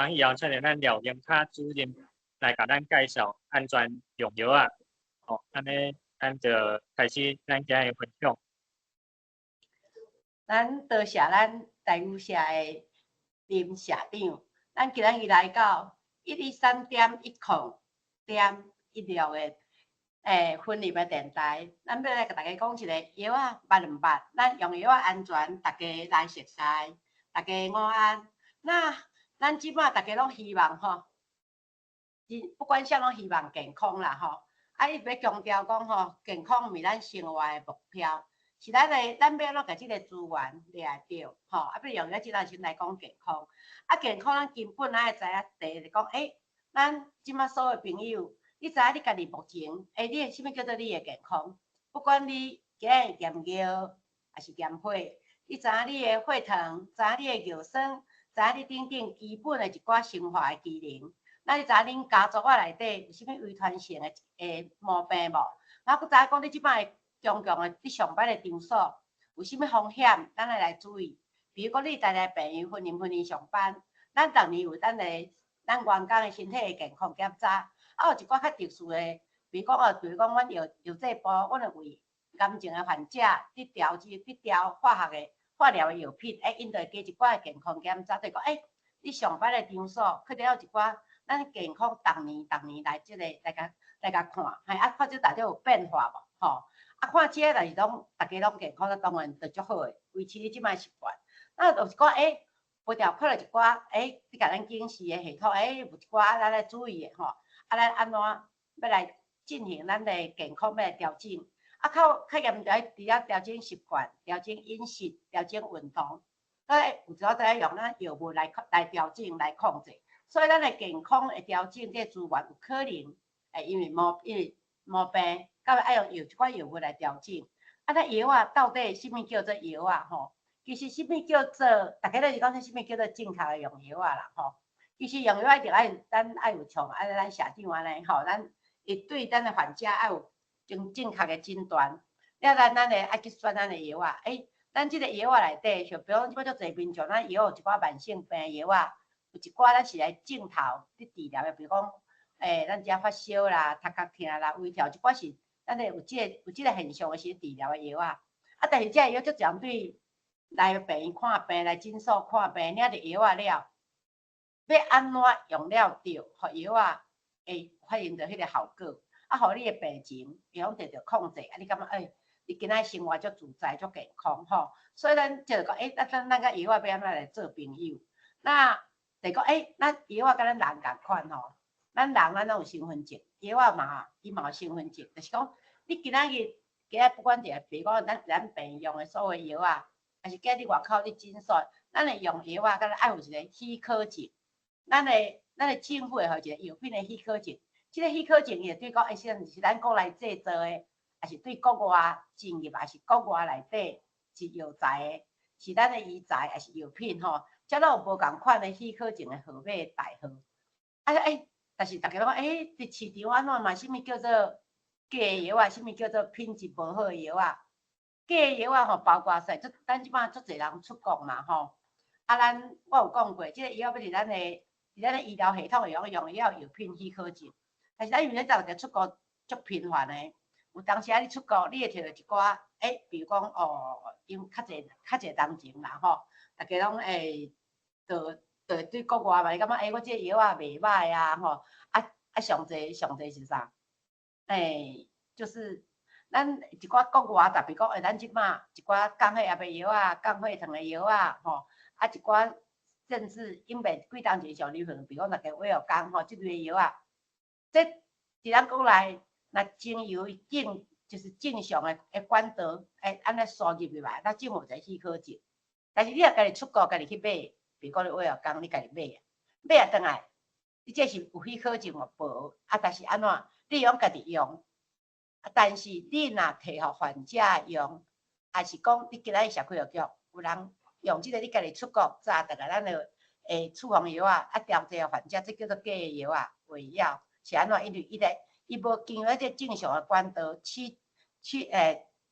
歡喜邀請著咱廖英卡主任來共咱介紹安全用藥仔。吼，按呢，咱就開始咱今日的分享。咱多謝咱大武社的林社長，咱今日來到113.10.16的婚禮的電台，咱欲來共大家講一个藥仔捌毋捌？咱用藥仔安全，大家來熟似，大家午安。那咱這擺大家攏希望吼，不管啥攏希望健康啦吼。啊，伊欲強調講吼，健康毋是咱生活的目標，是咱的，咱欲按怎共這个資源掠會著吼。啊，欲用藥這咱先來講健康。啊，健康咱根本咱愛知影，第一就講，咱這擺所有朋友，你知影你家己目前，你的啥物叫做你的健康？不管你今日驗尿，抑是驗血，你知影你的血糖，知影你的尿酸，知影你等等基本的一寡生化的機能。那你知影恁家族仔內底有啥物遺傳性的毛病無？然後閣知影講你這擺公共的你上班的場所有啥物風險，咱愛來注意。比如講，你台內病院分年分年上班，咱逐年有咱的咱員工的身體的健康檢查。啊，有一寡較特殊的，比如講，阮藥劑部，阮會為癌症的患者佇調劑、佇調化學的化療的藥品，𪜶就會加一寡健康檢查，就是講，你上班的場所可能有一寡咱健康逐年逐年來這个來共看，嘿，啊，看這到底有變化無？吼，啊，看這個若是攏逐家攏健康，那當然就足好的，維持你這擺習慣。那就是講，無條看著一寡，你共咱警示的系統，有一寡咱愛注意的吼。啊，咱按怎欲來進行咱的健康，欲來調整？啊，較嚴重，除了調整習慣、調整飲食、調整運動，閣有一寡愛用咱藥物來調整、來控制。所以咱的健康的調整，這個資源有可能會因為毛病，到尾愛用藥一寡藥物來調整。啊，咱藥仔到底啥物叫做藥仔吼？其實啥物叫做，大家攏是講啥物叫做正確的用藥仔啦吼。其實用藥一定愛，咱愛有像按咱社長按呢吼，咱會對咱的患者愛有正確的診斷。了咱的愛去選咱的藥仔，咱這个藥仔內底，像比如講這擺足濟民眾，咱藥有一寡慢性病的藥仔，有一寡咱是來症頭佇治療的，比如講，咱遮發燒啦、頭殼疼啦、胃痛，這寡是咱的有這個現象的時治療的藥仔。啊，但是這个藥足濟人對來病院看病、來診所看病，領著藥仔了，欲按怎用了著，予藥仔會發現著彼个效果，啊，予你的病情會曉得著控制，啊，你感覺你今仔生活足自在、足健康吼。所以咱就是講，咱佮藥仔欲按怎來做朋友？那就是講，咱藥仔佮咱人仝款吼，咱人咱攏有身份證，藥仔嘛伊嘛有身份證，就是講你今仔日今仔不管佇比如講咱病院用的所有藥仔，抑是今日外口佇診所，咱會用藥仔，敢若愛有一个許可證。咱的政府會予一個藥品的許可證，這个許可證伊會對講，是咱國內製造的，抑是對國外進入，抑是國外內底是藥材的，是咱的醫材，抑是藥品吼，這攏有無仝款的許可證的號碼代號。啊，但是逐家攏講，佇市場按怎嘛，啥物叫做假藥仔，啥物叫做品質無好的藥仔？假藥仔吼，包括說，咱這擺足濟人出國嘛吼。啊，咱我有講過，這个藥欲佇咱的醫療系統會用用，要藥品許可證。但是咱因為咱逐個出國足頻繁的，有當時仔你出國，你會摕著一寡，比如講哦，因為較濟當前啦吼，逐家攏會，就對國外嘛，你感覺我這個藥仔袂䆀啊吼，啊啊上濟上濟是啥？就是咱一寡國外，特別講，咱這擺一寡降血壓的藥仔、降血糖的藥仔吼，啊一寡甚至因為幾當前上流行，比如講逐家威而鋼吼，這類的藥仔，這佇咱國內若經由就是正常的管道，按呢輸入入來，咱政府有一個許可證。但是你若家己出國，家己去買，比如講你威而鋼，你家己買，買啊轉來，你這是有許可證無？無，啊，但是按怎？你會用家己用，啊，但是你若提予患者用，抑是講你今仔日社區藥局有人用這個，你家己出國早逐個咱的處方藥仔，啊調劑予患者，這叫做假的藥仔，偽藥是按怎？因為伊個伊無經過這正常的管道去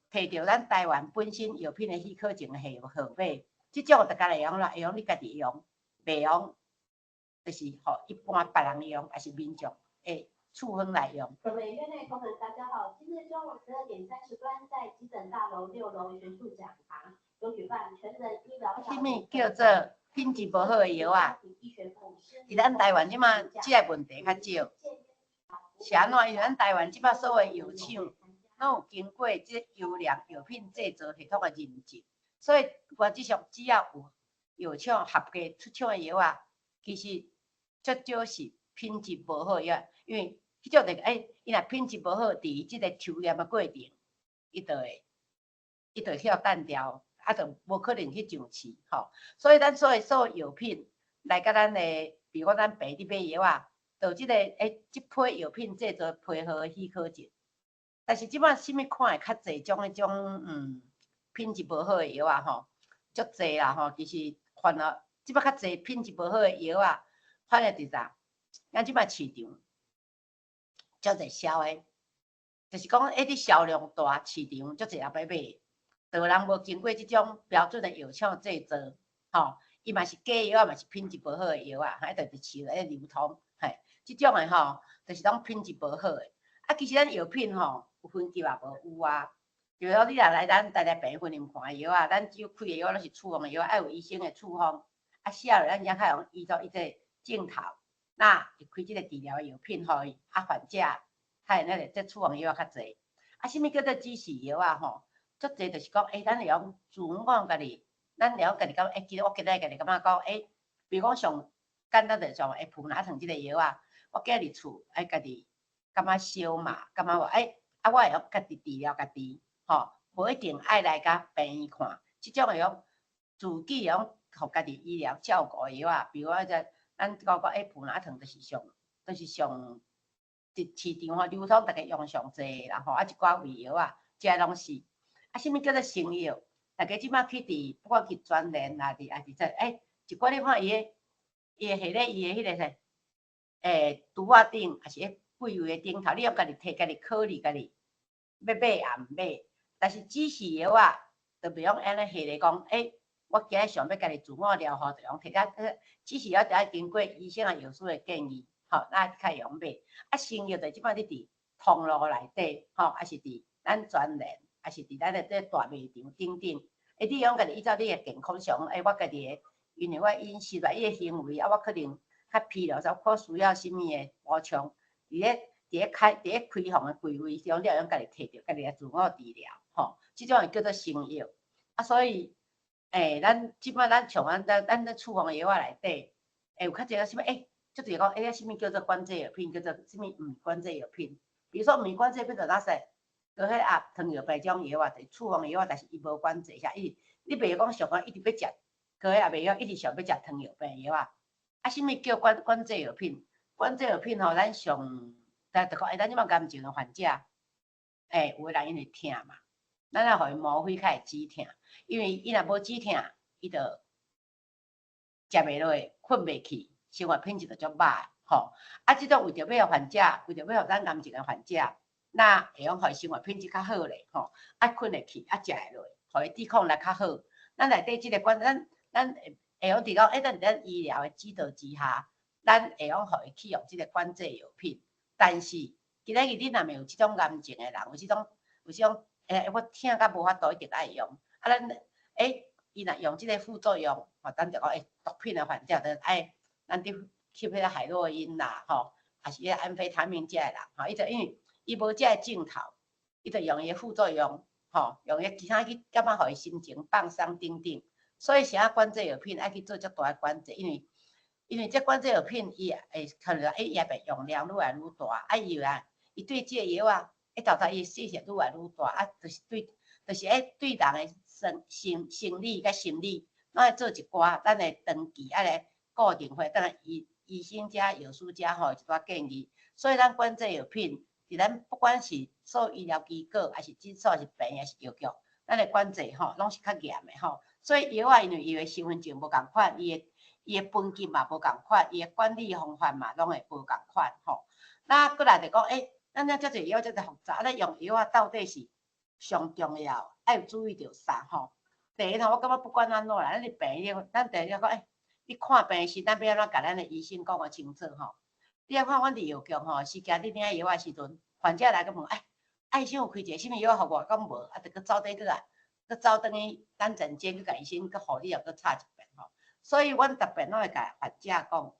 提著咱台灣本身藥品的許可證的號碼，這種就敢會用啦，會用你家己用，袂用。就是予一般別人用，抑是民眾會處方來用。各位院內同仁，大家好。今日中午12點30分，在急診大樓6樓學術講堂有舉辦全人醫療。啥物叫做品質無好的藥仔？佇咱台灣這馬這个問題較少。是按怎？因為咱台灣這馬所有藥廠，攏有經過這優良藥品製造系統的認證，所以原則上只要有藥廠合格出廠的藥仔，其實足少是品質無好藥，因為彼種就欸，伊若品質無好，佇這个抽驗的過程，伊就會去予彈掉，啊，就無可能去上市吼。所以咱所有藥品來佮咱的，比如講咱病院佇買藥仔，就有這个欸，這批藥品製造批號的許可證。但是這擺啥物款的較濟種彼種品質無好的藥仔吼，足濟啦吼。其實反而這擺較濟品質無好的藥仔，反而佇啥？咱這擺市場足濟銷的，就是講欸，佇銷量大，市場足濟人欲買，就有人無經過這種標準的藥廠製造，吼，伊嘛是假藥仔，嘛是品質無好的藥仔，彼就佇市內流通，嘿，這種的吼，就是攏品質無好的。啊，其實咱藥品吼有分級也無？有啊。比如說你若來咱台大病院雲林看的藥仔，咱只有開的藥攏是處方的藥，愛有醫生的處方，啊寫落咱才較會用依照伊這個鏡頭，那會開這個治療的藥品予伊，啊患者較會那個這處方藥較濟。啊，啥物叫做指示藥仔吼？足濟就是講，欸，咱會用自我家己，咱會用家己感覺，欸，其實我今日家己感覺講，欸，比如講上簡單就是像欸，普拿疼這個藥仔，我今日厝愛家己感覺燒嘛，感覺話，欸，啊，我會曉家己治療家己，吼，無一定愛來共病院看。這種會用自己會用予家己醫療照顧的藥仔，比如講這咱講講，欸，普拿疼就是上佇市場吼流通，逐家用上濟啦吼，啊一寡胃藥仔，這攏是。啊，啥物叫做成藥？逐家這擺去佇，不管去全聯啦，佇抑是這，欸，一寡你看伊的，伊的下咧，伊的彼个啥，欸，櫥仔頂，抑是彼櫃位的頂頭，你用家己提，家己考慮，家己欲買抑毋買。但是指示藥仔，就袂用按呢下咧講，欸，我今日想欲家己自我療法，就用提啊，指示藥就愛經過醫生啊藥師的建議，吼，咱較會用買。啊，成藥就這擺你佇通路內底，吼，抑是佇咱全聯，抑是佇咱的這大賣場等等，欸，你用家己依照你的健康上，欸，我家己的，因為我飲食啊，伊的行為啊，我可能較疲勞，我需要啥物的補充，佇咧開放的櫃位中，你會用家己提著，家己來自我治療，吼，這種會叫做成藥。啊，所以，欸，咱這擺咱像咱咧處方的藥仔內底，欸，有較濟啥物，欸，足濟講，欸，啥物叫做管制藥品，叫做啥物毋管制藥品。比如說毋管制藥品就哪說？高血壓、糖尿病這種藥仔，就是處方藥仔，但是伊無管制，遐伊你袂講想講一直欲食高血壓的藥，一直想欲食糖尿病的藥仔。啊，啥物叫管制藥品？管制藥品吼，咱上，但就講，欸，咱這擺癌症的患者，欸，有的人因為疼嘛，咱愛予伊嗎啡較會止疼，因為伊若無止疼，伊就食袂落，睏袂去，生活品質就足歹，吼。啊，這種為著欲予患者，為著欲予咱癌症的患者，那會用予伊生活品質較好咧，吼，啊，睏會去，啊，食會落，予伊抵抗力較好。咱內底這個管，咱會用佇講，欸，咱佇咱醫療的指導之下，咱會用予伊去用這個管制藥品。但是，今仔日你若毋有這種癌症的人，有這種，欸，我疼甲無法度，一定愛用。啊，咱，欸，伊若用這個副作用，吼，咱就講，欸，毒品的患者就愛，咱佇吸彼個海洛因啦，吼，抑是彼個安非他命這的人，吼，伊就因為伊無這个鏡頭，伊就用伊的副作用，吼，用伊其他去感覺予伊心情放鬆等等。所以，啥管制藥品愛去做遮大的管制，因為這管制藥品伊會可能伊也袂用量愈來愈大，啊，伊啊，伊對這個藥仔，一頭頭伊劑量愈來愈大，啊，就是對，就是愛對人的生理佮心理，攏愛做一寡咱的長期愛來固定化，等下醫生遮、藥師遮吼一寡建議。所以咱管制藥品，佇咱不管是所有醫療機構，抑是診所，抑是病院，抑是藥局，咱的管制吼，攏是較嚴的吼。所以藥仔因為伊的身份證無仝款，伊的分級嘛無仝款，伊的管理方法嘛攏會無仝款吼。那閣來就講，欸，咱遮遮濟藥遮濟複雜，咱用藥仔到底是上重要，愛有注意著啥吼？第一吼，我感覺不管按怎啦，咱佇病院，咱第一講，欸，你看病時，咱欲按怎共咱的醫生講予清楚吼？你愛看阮佇藥局吼，時間你領藥仔時陣，患者來閣問，欸，啊醫生有開一个啥物藥予我，敢無？啊，著閣走轉去來，閣走轉去咱診間去共醫生閣護理又閣查一遍吼。所以阮逐遍攏會共患者講，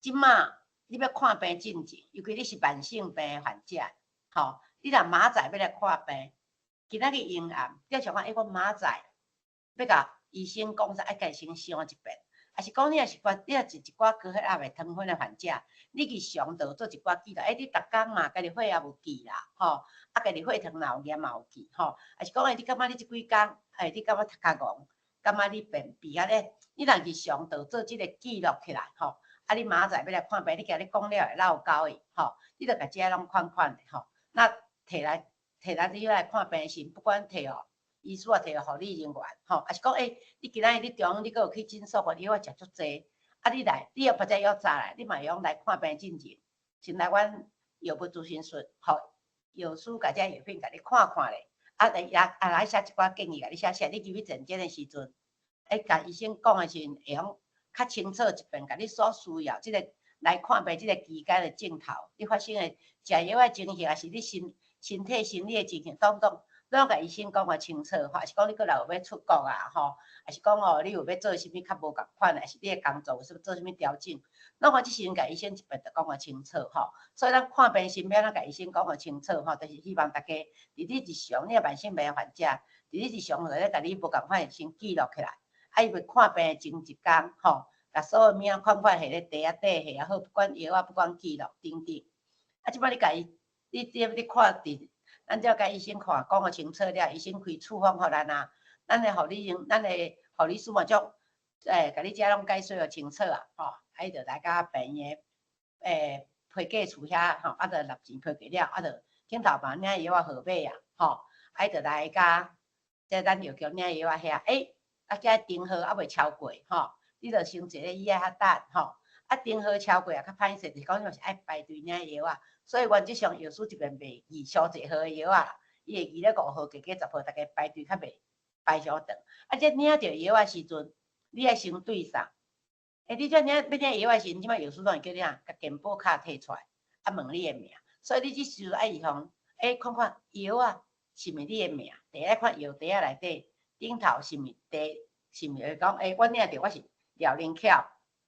這馬你欲看病進前，尤其你是慢性病的患者，吼，你若明仔載欲來看病，今仔日昏暗，你想講，欸，我明仔載欲共醫生講啥，愛共伊先想一遍，抑是講你若是寡，你若是一寡高血壓的糖分的患者，你日常就做一寡記錄，欸，你逐工嘛，家己血壓有記啦，吼，啊，家己血糖若有驗嘛有記，吼，抑是講欸，你感覺你這幾工，欸，你感覺頭殼戇，感覺你便秘啊咧，你若日常就做這個記錄起來，吼，啊，你明仔載欲來看病，你今日講了會落勾伊，吼，你著共這攏款款的，吼，那提來提來你來看病時，不管提予醫師啊，提予護理人員，吼，抑是講欸，你今仔日你中午你閣有去診所，予藥仔食足濟，啊，你來，你予別隻藥早來，你嘛會用來看病進前，先來阮藥物諮詢室，吼，藥師共這藥品共你看看咧，啊，來啊來寫一寡建議，共你寫寫，你入去診間的時陣，欸，共醫生講的時陣，會用較清楚一遍，共你所需要這個來看病這個期間的鏡頭，你發生的食藥的情形，抑是你身身體生理的情形等等，攏共醫生講予清楚，吼，抑是講你閣來有欲出國啊，吼，抑是講哦，你有欲做啥物較無仝款的，抑是你的工作有啥物做啥物調整，攏予這時陣共醫生一遍就講予清楚，吼。所以咱看病時欲按怎共醫生講予清楚，吼，就是希望大家佇你日常，你若慢性病患者，佇你日常內咧共你無仝款的先記錄起來，啊，伊欲看病的前一工，吼，共所有物仔款款下咧袋仔底下好，不管藥仔，不管記錄等等。啊，這擺你共伊，你踮你看佇。咱只要共醫生看，講予清楚了，醫生開處方予咱啊，咱的護理員，咱的護理師嘛足，欸，共你這攏解說予清楚啊，吼，啊，伊就來共病院的，欸，批價處遐，吼，啊，就納錢批價了，啊，就頂頭嘛領藥仔號碼啊，吼，啊，伊就來共，這咱藥局領藥仔遐，欸，啊，這燈號猶未超過，吼，你就先坐咧椅仔遐等，吼，啊，燈號超過啊，較歹勢，就是講你嘛是愛排隊領藥仔。所以原則上藥師這邊袂記傷濟號的藥仔，伊會記咧五號、加加十號，逐家排隊較袂排傷長。啊，這領著藥仔時陣，你愛先對啥？欸，你這領欲領藥仔時陣，這擺藥師攏會叫你啥？共健保卡提出來，啊，問你的名。所以你這時陣愛預防，欸，看看藥仔是毋是你的名？第一看藥袋仔內底頂頭是毋是第，是毋是講？欸，我領著我是廖林巧，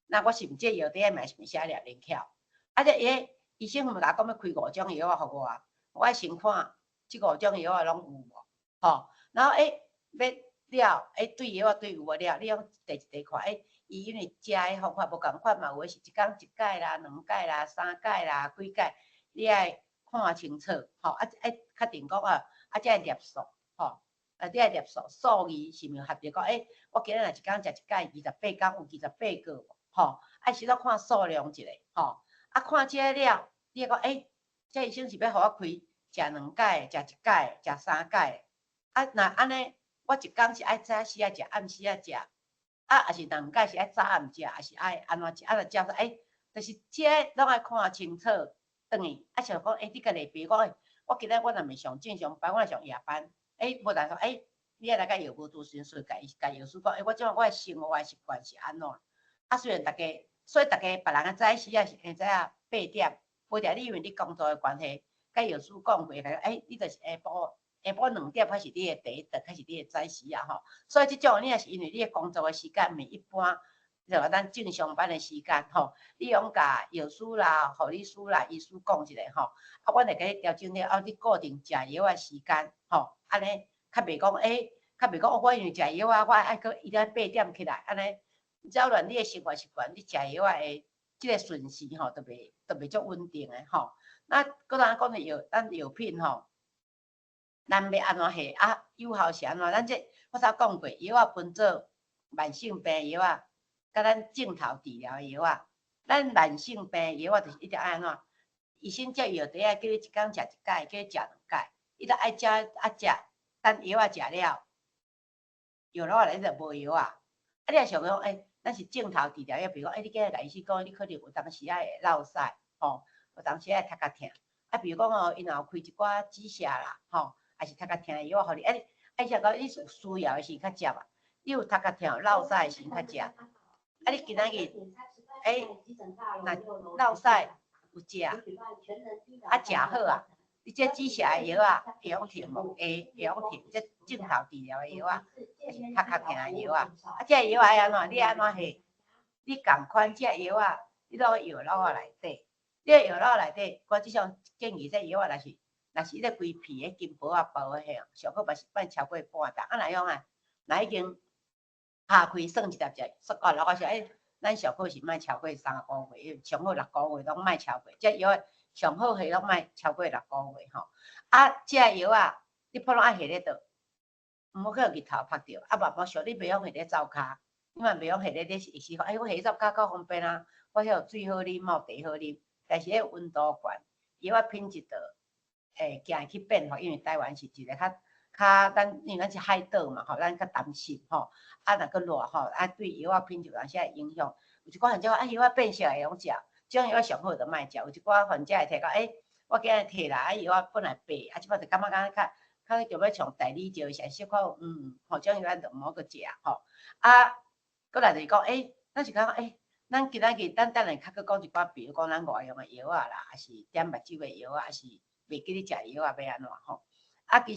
那我是毋這藥袋仔名是毋是寫廖林巧？啊，這伊。醫生毋共我講欲開五種藥仔予我啊，我愛先看這五種藥仔攏有無，吼，然後欸，欲了，欸，對藥仔對有無了，你用一塊一塊看，欸，伊因為食的方法無仝款嘛，有的是一工一擺啦、兩擺啦、三擺啦、幾擺，你愛看清楚，吼，啊，愛確定講啊，啊，這粒數，吼，啊，這粒數數字是毋是合著講，欸，我今日若一工食一擺，二十八工有二十八個無，吼，愛先看數量一下，吼。啊，看這个了，你會講，欸，這醫生是欲予我開食兩擺、食一擺、食三擺？啊，若按呢，我一工是愛早時仔食，暗時仔食，啊，抑是兩擺是愛早暗食，抑是愛按怎食？啊，若食說，欸，就是這攏愛看清楚，轉去，啊，像講，欸，你家己比如講，欸，我今日我若毋是上正常班，我若上夜班，欸，無人講，欸，你愛來共藥物諮詢室，共伊共藥師講，欸，我這擺我的生活的習慣是按怎？啊，雖然逐家。所以逐家別人的早時仔是會知影八點，八點你因為你工作的關係，共藥師講過，欸，你就是下晡下晡兩點開始你的第一頓，開始你的早時啊吼。所以這種你若是因為你的工作的時間毋是一般，就話咱正常班的時間吼，你用共藥師啦、護理師啦、醫師講一下吼，啊，阮會共你調整了，啊，你固定食藥的時間吼，按呢較袂講欸，較袂講我因為食藥啊，我愛閣一定愛八點起來按呢。擾亂你的生活習慣，你食藥仔的這個順序吼，都袂都袂足穩定的吼。那閣咱講的藥，咱藥品吼，咱欲按怎下啊？有效是按怎？咱這我頭講過，藥仔分做慢性病藥仔，佮咱症頭治療的藥仔。咱慢性病藥仔就是一定愛按怎？醫生這藥袋仔叫你一工食一擺，叫你食兩擺，你著愛食啊食，等藥仔食了，藥老來你就無藥啊。啊，你若想講，欸，咱是症頭治療藥，比如講，欸，你今日共醫生講，你可能有當時仔會落屎，吼，有當時仔會頭殼疼。啊，比如講哦，伊若有開一寡止瀉啦，吼，抑是頭殼疼的藥予你，啊，啊，伊說講你有需要的時較食嘛，你有頭殼疼、落屎的時較食。啊，你今仔日，欸，若落屎有食，啊，食好啊，你這止瀉的藥仔會曉停無？會，會曉停。這症頭治療的藥仔，抑是較較輕的藥仔。啊，這藥仔愛按怎？你按怎下？你仝款這藥仔，你攏藥簍仔內底，你藥簍內底，我只想建議這藥仔，若是彼個規片的金箔仔包的彼，上好嘛是莫超過半袋。啊，若樣啊，若已經拍開算一粒食，煞夠老我說，欸，咱上好是莫超過3個月，上好六個月攏莫超過。這藥仔上好下攏莫超過六個月吼。啊，這藥仔你普攏愛下咧倒，毋好去予日頭曬著。啊，嘛無俗你袂曉下咧灶跤，你嘛袂曉下咧咧是是講，欸，我下灶跤夠方便啊，我遐有水好啉，嘛有茶好啉。但是彼溫度懸，藥仔品質就會驚會去變化，因為台灣是一個較較咱因為咱是海島嘛吼，咱較澹濕吼，啊若閣熱吼，啊對藥仔品質有當時會影響。有一寡患者講啊，藥仔變色會曉食，這種藥仔上好就莫食。有一寡患者會提講，欸，我今日提來，啊藥仔本來白，啊這擺就感覺敢較較就欲像大理石是小可吼，這種藥仔就毋好閣食吼。啊，閣來就是講，欸，咱是感覺欸，咱今仔日咱等下較閣講一寡，比如講咱外用的藥仔啦，抑是點目睭的藥仔，抑是袂記得食藥仔欲按怎吼。啊，其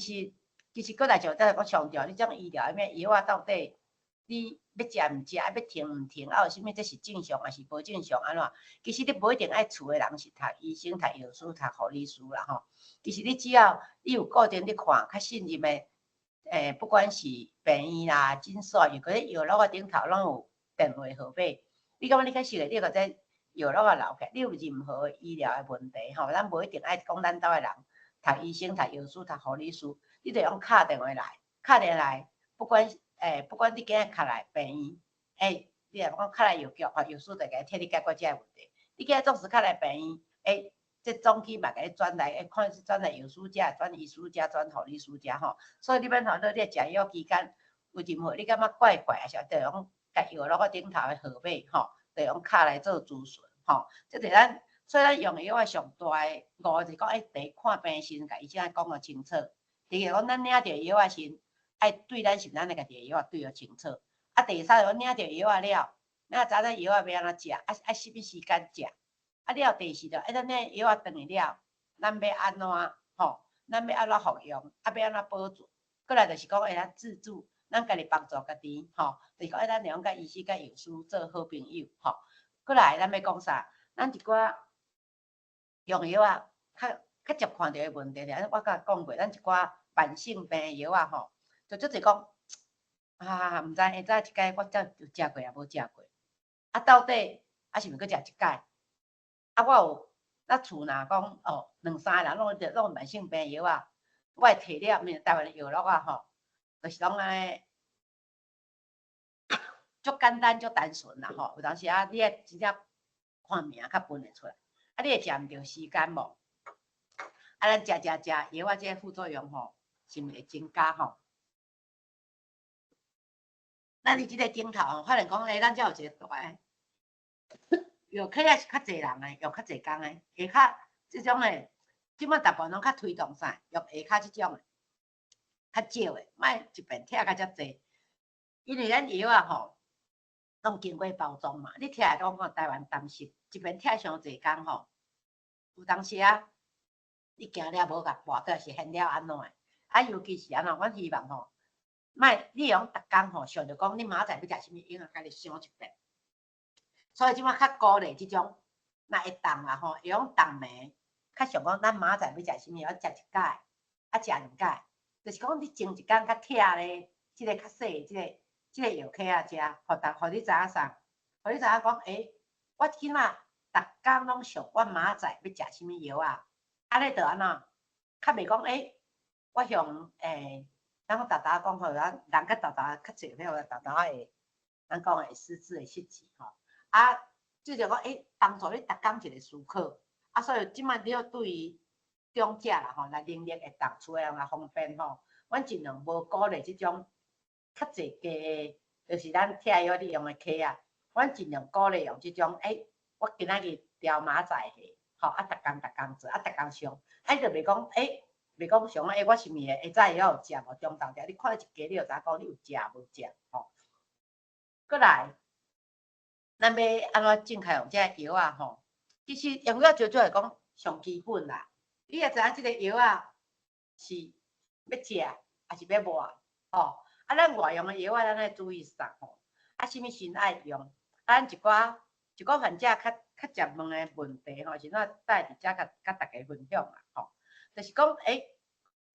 實閣來就等下閣強調，你這種醫療啥物藥仔到底你欲食毋食，啊欲停毋停，啊有啥物這是正常抑是無正常按怎？其實你無一定愛厝的人是讀醫生、讀藥師、讀護理師啦吼。其實你只要你有固定咧看較信任的，不管是病院啦、診所，又閣咧藥簍仔頂頭攏有電話號碼。你感覺你較熟的，你共這藥簍仔留起來。你有任何醫療的問題吼，咱無一定愛講咱兜的人讀醫生、讀藥師、讀護理師，你就用敲電話來，敲電話來，不管你今日敲來病院，欸，你若講敲來藥局，吼，藥師就共你替你解決這個問題。你今日總是敲來病院，欸，這總機嘛共你轉來，欸，看是轉來藥師遮，轉醫師遮，轉護理師遮吼。所以你免煩惱，你食藥期間有任何你感覺怪怪，抑是就用共藥簍仔頂頭的號碼吼，就用敲來做諮詢吼。這就是咱，所以咱用藥仔上大的誤就是講，欸，第一看病時陣，共醫生講予清楚。第二個講，咱領著藥仔時，愛對咱是咱的家己的藥仔對予清楚。啊，第三個，領著藥仔了，咱知影藥仔欲按怎食，啊愛啥物時間食。啊了，第四就，欸，咱領藥仔轉去了，咱欲按怎吼？咱欲按怎服用？啊，欲按怎保存？閣來就是講，欸，咱自助，咱家己幫助家己，吼，就是講，欸，咱會用佮醫師、佮藥師做好朋友，吼。閣來，咱欲講啥？咱一寡用藥仔，較較常看著的問題，就是我甲講過，咱一寡慢性病的藥仔吼，就足濟講，啊，毋知下早一擺我才有食過抑無食過，啊，到底啊是毋閣食一擺？啊，我有，咱厝若講哦，兩三個人攏攏慢性病藥仔，我會提了，毋台灣的藥簍仔吼，就是攏按呢，足簡單足單純啦吼。有當時啊，你愛真正看名較分會出來，啊，你會食毋著時間無？啊，咱食食食藥仔，這個副作用吼，是毋是會增加吼？咱佇這個頂頭吼，發現講咧，咱遮有一個大的藥客仔是較濟人的，用較濟工的，下跤這種的，這擺大部分攏較推動啥，用下跤這種的，較少的，莫一遍拆甲遮濟，因為咱藥仔吼，攏經過包裝嘛，你拆來講看台灣澹濕，一遍拆傷濟工吼，有當時啊，你驚了無共跋倒是掀了按怎的，啊，尤其是按怎，阮希望吼，莫你會用逐工吼想著講你明仔載欲食啥物，永遠家己想一遍。所以這擺較鼓勵這種，若會當啦吼，會用當暝，較想講咱明仔載欲食啥物，我食一擺，啊食兩擺，就是講你前一工較拆咧，這個較細的這個這個藥盒仔食，予逐予你知影啥？予你知影講，欸，我起碼逐工攏想我明仔載欲食啥物藥仔，按呢就按怎？較袂講欸，我向欸，咱講沓沓講吼，咱人較沓沓較濟歲，沓沓會，咱講會失智會失智吼。啊，這就講欸，幫助你逐工一個思考。啊，所以這擺你要對於長者啦吼，若能力會當，厝的人若方便吼，阮盡量無鼓勵這種較濟家的，就是咱拆藥你用的盒仔，阮盡量鼓勵用這種，欸，我今仔日調明仔載的，吼，啊，逐工逐工做，啊，逐工上，啊，伊就袂講，欸，袂講想欸，我是毋是下早會有食無？中晝食，你看一家你就知影講你有食無食，吼。閣來。咱欲按怎正確用這个藥仔吼？其實用藥最主要來講上基本啦。你也知影這个藥仔是欲食抑是欲抹吼？啊，咱外用的藥仔，咱愛注意啥吼？啊，啥物時陣愛用？啊，咱一寡一寡患者較較常問的問題吼，是咱帶佇遮共佮大家分享啦吼。就是講，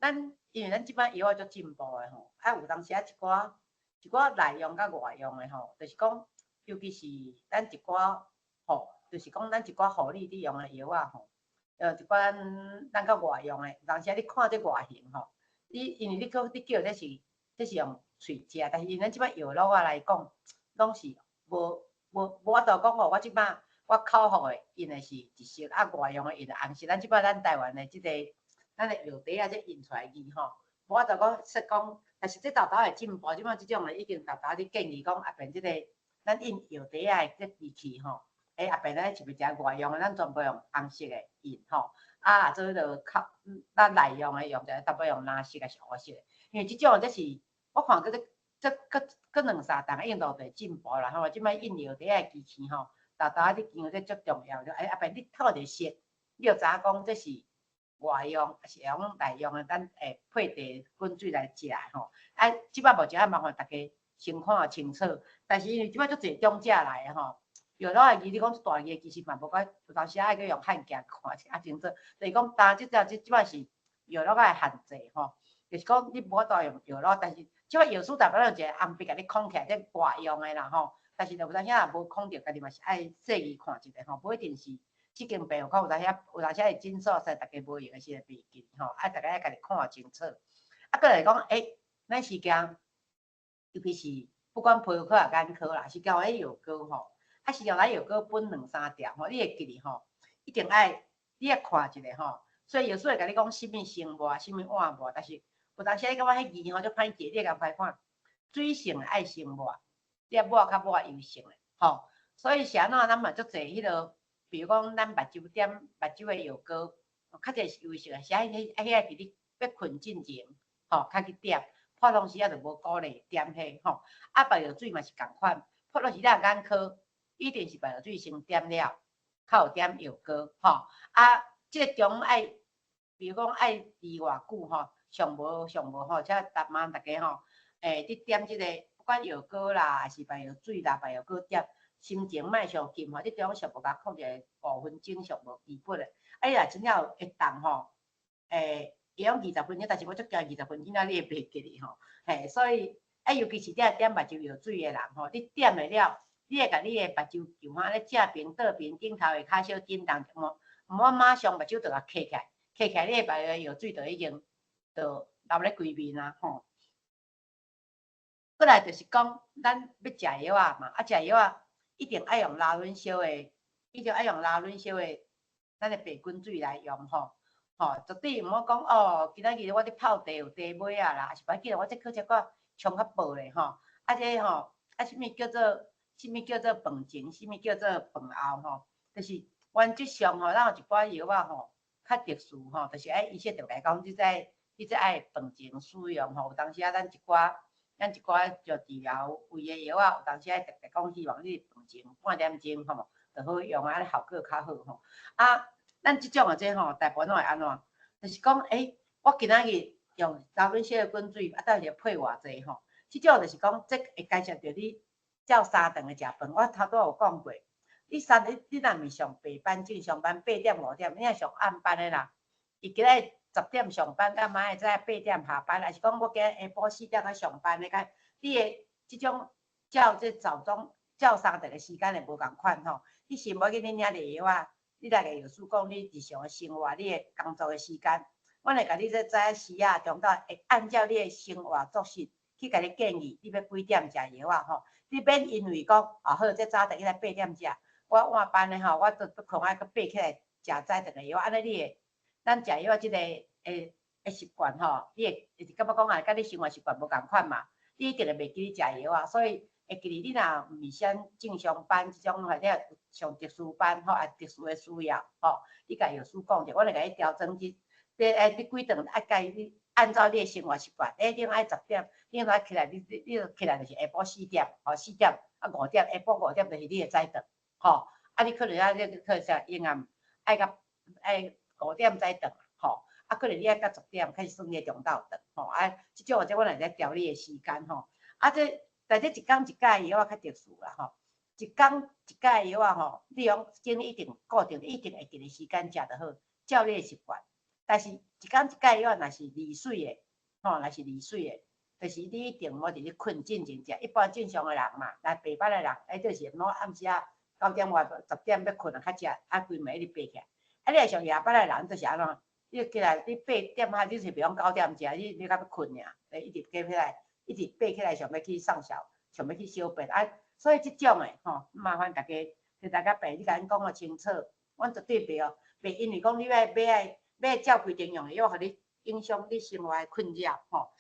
咱因為咱這擺藥仔足進步的吼，啊，有當時仔一寡一寡內用佮外用的吼，就是講，尤其是咱一寡吼，就是講咱一寡護理佇用的藥仔吼，一寡咱咱較外用的，有當時仔你看這外形吼，你因為你講你叫這是用喙食，但是因咱這擺藥橐仔來講，攏是無無無法度講吼，我這擺我口服的印的是一色，啊外用的印的紅色。咱這擺咱台灣的這個咱的藥袋仔這印出來字吼，無法度講說講，但是這沓沓會進步，這擺這種的已經沓沓咧建議講，後邊這個咱印藥袋仔的這機器吼，後邊咱是毋是外用的，咱全部用紅色的印吼，啊做彼个口咱內用的用就淡薄用藍色抑是烏色的，因為這種這是我看閣這閣閣兩三冬印度就進步啦吼，這擺印藥袋仔的機器吼，沓沓你見這足重要，就後邊你透一個色，你就知影講這是外用，抑是用內用的，咱會配茶滾水來食的吼。啊，這擺目前較麻煩，大家先看清楚。但是因為這擺足濟種者來的吼，藥橐的字你講這大字其實嘛無怪，有當時愛閣用漢鏡看較清楚。就是講，當這只這這擺是藥橐仔的限制吼，就是講你無法度用藥橐，但是這擺藥師大部分用一个紅筆共你框起來，這外用的啦吼。但是有當時若無框著，家己嘛是愛細膩看一下吼，無一定是這間病房，有當時會診所，所以大家無閒的時陣袂記吼，愛大家愛家己看清楚。啊，閣來講，咱時間，尤其是不管皮膚科抑眼科啦，是交彼藥膏吼，啊，時常咱藥膏分兩三條吼，你會記得吼，一定愛你愛看一下吼。所以藥師會共你講啥物先抹，啥物晚抹，但是有當時你感覺彼字吼足歹記，你會共歹看，水性的愛先抹，你愛抹較抹油性的吼。所以是按怎，咱嘛足濟彼个，比如講咱目睭點目睭的藥膏，較濟是油性的，是愛彼愛彼個佇你欲睏進前吼，較去點，普通時仔就無鼓勵點彼吼。啊，白藥水嘛是仝款，普通時咱眼科一定是白藥水先點了，較有點藥膏吼。啊，這個中愛，比如講愛治偌久吼，上無上無吼，請逐晚逐家吼，佇點這個不管藥膏啦，抑是白藥水啦，白藥膏點，心情莫傷急吼，你中上無共控制5分鐘上無基本的。啊，你若真正有會當吼，會用20分鐘，但是我足驚20分鐘了你會袂記得吼，嘿，所以啊，尤其是你若點目睭藥水的人吼，你點了了，你會共你的目睭球吼按呢正平、倒平、頂頭下跤小震動，毋毋好馬上目睭就共瞌起來，瞌起來你的目睭藥水就已經就流咧規面啊吼。過來就是講，咱欲食藥仔嘛，啊，食藥仔一定愛用拉勻燒的，一定愛用拉勻燒的，咱的白滾水來用吼，吼，絕對毋好講哦，今仔日我佇泡茶有茶尾仔啦，抑是無要緊，我這閣一寡沖較薄咧吼，啊這吼，啊啥物叫做啥物叫做飯前，啥物叫做飯後吼，就是原則上吼，咱有一寡藥仔吼，較特殊吼，就是愛醫生就共講，你這愛飯前使用吼，有當時仔咱一寡。咱一寡做治療胃的藥仔，有當時愛特別講，希望你飯前半點鐘吼，就好用啊，按呢效果較好吼。啊，咱這種的這吼，大部分攏會按怎？就是講，我今仔日用流軟小的滾水，啊，到底配偌濟吼？這種就是講，這會干涉著你照三頓的食飯。我頭拄仔有講過，你三你你若毋是上白班正常班8點5點，你若上暗班的啦，伊今仔日10點上班，到明仔載8點下班，抑是講我今日下晡4點才上班的，佮你的這種照這早中照三頓的時間會無仝款吼。你先無要緊，你領著藥仔，你來共藥師講你日常的生活，你的工作的時間，阮會共你這早時仔中晝會按照你的生活作息去共你建議，你欲幾點食藥仔吼。你免因為講啊好，這早頓起來八點食，我晚班的吼，我都可能愛閣爬起來食早頓的藥，按呢你會。咱食藥仔這個的的習慣吼，你會會感覺講啊，佮你生活習慣無仝款嘛，你一定會袂記得食藥仔，所以會記得你若毋是啥正常班這種或者上特殊班吼，啊特殊的需要吼，你共藥師講者，阮會共你調整這，你幾頓愛共你。按照你的生活習慣，你愛十點，你愛起來，你起來就是下晡四點，吼四點啊五點，下晡五點就是你的早頓，吼。啊，你可能啊，你可能說永暗愛到愛五點早頓，吼。啊，可能你愛到十點開始算你的中晝頓，吼。啊，這種這我來咧調你的時間，吼。啊，這但這一工一改藥仔較特殊啦，吼。一工一改藥仔吼，你講建議一定固定，一定會佇個時間食就好，照你的習慣。但是，一工一改藥若是離水的，吼，若是離水的，就是你一定無佇咧睏進前食。一般正常的人嘛，來白班的人，欸，就是攏暗時仔九點外、十點欲睏啊，較食，啊，規暝一直爬起來。啊，你若上夜班的人，就是按怎？你起來，你八點啊，你是袂講九點食，你較欲睏爾，一直爬起來，一直爬起來，想欲去上小，想欲去小便啊。所以這種的吼，麻煩大家，替大家病，你共阮講予清楚，阮絕對袂哦，袂因為講你欲欲愛欲照規定用的藥，予你影響你生活的困擾吼。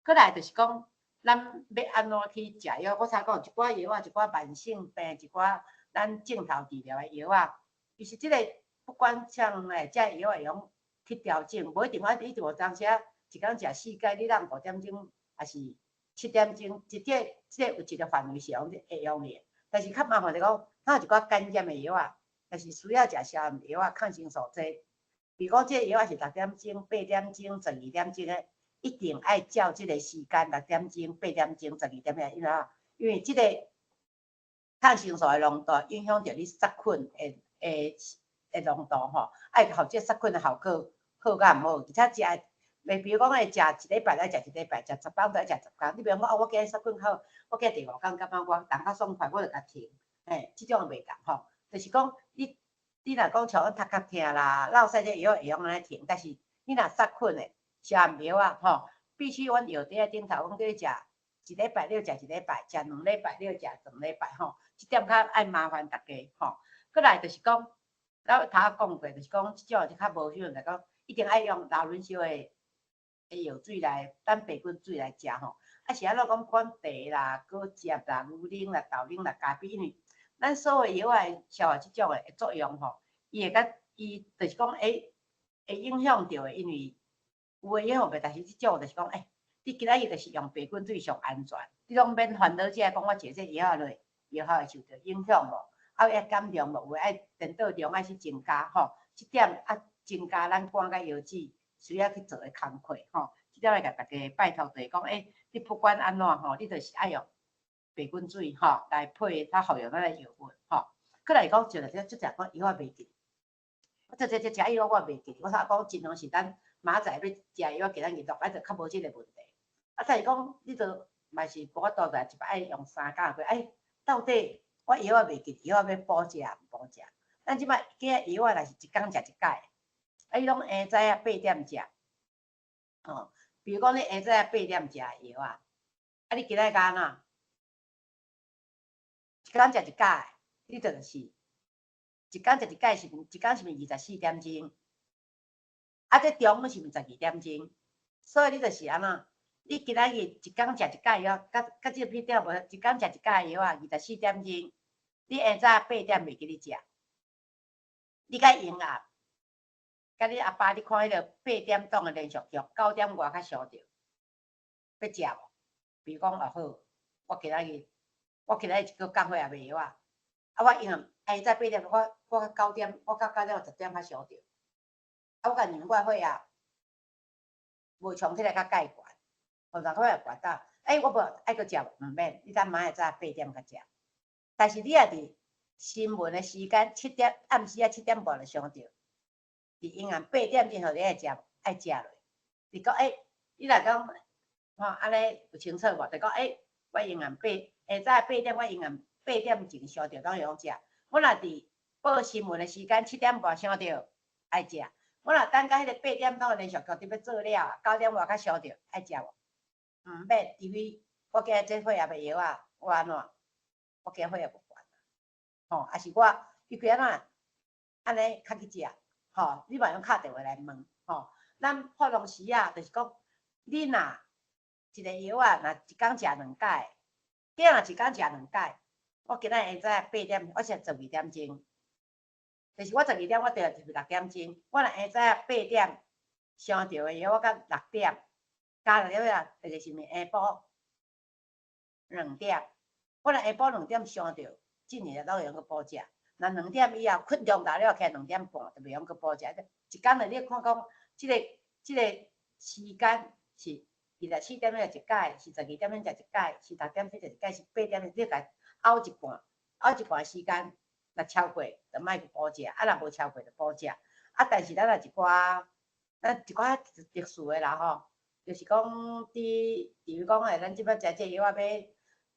閣來就是講，咱欲按怎去食藥？我才講一寡藥仔，一寡慢性病，一寡咱症頭治療的藥仔，其實這個不管像欸，這藥會用去調整，無一定我一定有當時仔一工食四改，你當五點鐘抑是七點鐘，這個有一個範圍是用會用的。但是較麻煩就講，咱有一寡感染的藥仔，但是需要食消炎藥仔、抗生素這。比如講，這個藥仔是六點鐘、八點鐘、十二點鐘的，一定愛照這個時間，六點鐘、八點鐘、十二點的，因為啥？因為這個抗生素的濃度影響著你殺菌的濃度吼，愛予這殺菌的效果好佮毋好，而且食，袂比如講愛食一禮拜，愛食一禮拜，食十工就愛食十工。你比如講，哦，我今日殺菌好，我今日第五工感覺我人較爽快，我就共停，嘿，這種袂仝吼。就是講你。你若講像阮頭殼疼啦、落屎這藥會用按呢停，但是你若殺菌的消炎藥仔吼，必須阮藥袋頂頭講叫你食一禮拜，你就食一禮拜；食兩禮拜，你就食兩禮拜吼。這點較愛麻煩大家吼。閣來就是講，咱頭仔講過，就是講這種就較無少來講，一定愛用老人燒的藥水來，咱白滾水來食吼。啊是按怎講，不管茶啦、果汁啦、牛奶啦、豆奶啦、咖啡，因為咱所有藥仔消化這種的作用吼，伊會共伊就是講會影響著的，因為有的影響袂，但是這種就是講，欸，你今仔日就是用白滾水上安全，你攏免煩惱這個講我食這藥仔落，藥效會受著影響無？啊，會減量無？有的愛顛倒量愛去增加吼，這點啊增加咱肝佮腰子需要去做的工課吼，這點愛共大家拜託就是講，欸，你不管按怎吼，你就是愛用白滾水吼來配它服用咱的藥物吼。閣來講，就這這講藥仔袂記。這食藥我袂記，我頭講盡量是咱明仔載欲食藥，今仔日落，啊就較無這個問題。啊，再是講你著嘛是無法度來一擺愛用三工過，哎，到底我藥仔袂記，藥仔欲補食毋補食？咱這擺今仔藥仔若是一工食一改，啊，你攏下早仔八點食，吼，比如講你下早仔八點食的藥仔，啊，你今仔日按怎？一工食一改，你就是。一工食一改是毋？一工是毋是二十四點鐘？啊，這中午是毋是十二點鐘？所以你就是按怎？你今仔日一工食一改藥，佮佮這個片點無？一工食一改藥仔，二十四點鐘。你下早八點袂記咧食，你較閒啊？佮你阿爸，你看彼個八點檔的連續劇，九點外較相著，欲食無？比如講哦好，我今仔日一個降血壓的藥仔，啊我用。下早八點，我到九點，我到九點十點較相著。啊，我共量我血壓，無衝起來較蓋懸，吼，若血壓懸到，欸，我無愛閣食毋免，你等明仔早八點才食。但是你若佇新聞的時間七點，暗時仔七點半就相著，佇永暗八點鐘予你愛食，愛食落。你講欸，你若講吼按呢有清楚無？就講欸，我永暗八下早八點，我永暗八點前相著攏會用食。我若佇報新聞的時間七點半相著，愛食。我若等到彼個八點鐘的連續劇佇欲做了，九點外才相著，愛食無？毋免，除非我今日這血壓的藥仔，我按怎？我今日血壓無懸，吼，抑是我伊規按怎？按呢較去食，吼，你嘛用敲電話來問，吼。咱普通時仔就是講，你若一個藥仔若一工食兩擺，今若一工食兩擺。我今仔下早八點，我食十二點鐘，就是我十二點我著就是六點鐘。我若下早八點相著的藥，我到六點，加了啊，就是啥物下晡两點，我若下晡兩點傷著，進前攏會用閣補食。若兩點以後睏中晝了，起來2點半就袂用閣補食。一工內你看講，這個時間是24點鐘食一擺，是12點鐘食一擺，是6點鐘食一擺，是8點鐘，你共拗一半，拗一半時間，若超過就莫去補食，啊若無超過就補食。啊，但是咱若一寡，咱一寡特殊的啦吼，就是講佇，比如講咱這擺食這藥仔欲，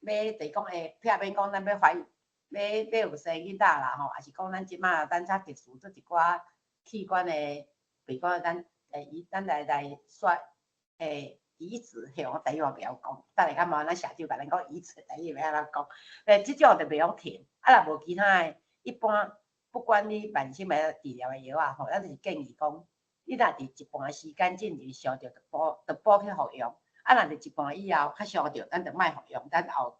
欲就是講會避免講咱欲懷欲欲有生囡仔啦吼，抑是講咱這擺咱較特殊做一寡器官的，比如講咱會咱來刷移植，嘿，我台語我袂曉講，等下較麻煩咱社長共咱講移植，台語欲按怎講？這種就袂用停，啊若無其他的，一般不管你慢性病治療的藥仔吼，咱就是建議講，你若佇一半時間進前傷著，就補就補去服用，啊若佇一半以後較傷著，咱就莫服用，等後